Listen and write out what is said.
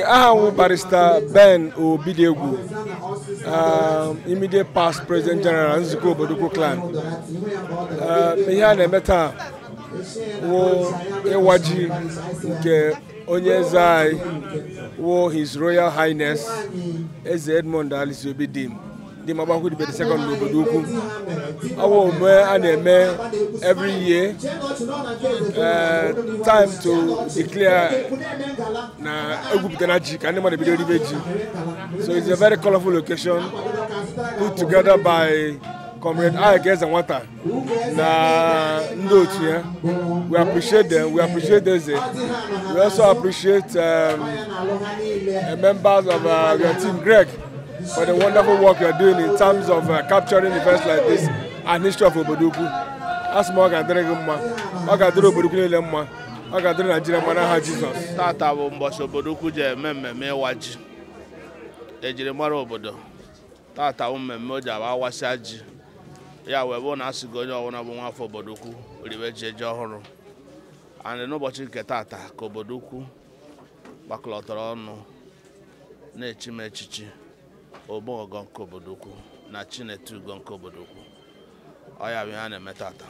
Aha m Barrister Ben Obidiegwu, immediate past President General Nzukọ Obodoukwu Clan. Ihe a na-eme taa wụ ịwa ji nke onye eze anyị wụ His Royal Highness Eze Edmond Alice Obi Dim Dim Agbakwudibe the second n'Obodoukwu. Ọ wụ omume a na-eme every year, time to declare na egwupụtara ji ka ndị mmadụ bido ribe ji. So it's a very colorful occasion put together by Comrade Ike Ezenwata na ndị otu ya. We appreciate them, we appreciate Eze. We also appreciate members of your team, Greg, for the wonderful work you are doing in terms of capturing events like this and history of Obodoukwu. Asị m ọ ga-adịrị gị mma, ọ ga-adịrị Obodoukwu niile mma, ọ ga-adịrị Naijiria mma n'aha Jizọs. Tata bụ mbọchị Obodoukwu ji eme mmemme ịwa ji ejirimara obodo. Tata bụ mmemme o ji aba awasịa ji ya wee bụrụ na asị gị onye ọbụla bụ nwafọ Obodoukwu ribe ji eji ọhụrụ. And n'ụbọchị nke tata ka Obodoukwu gbakọtara ọnụ na-echi m echichi Ogbogo nke Obodoukwu na Chinedu Ugo nke Obodoukwu. Ọ ya bụ ihe a na-eme tata.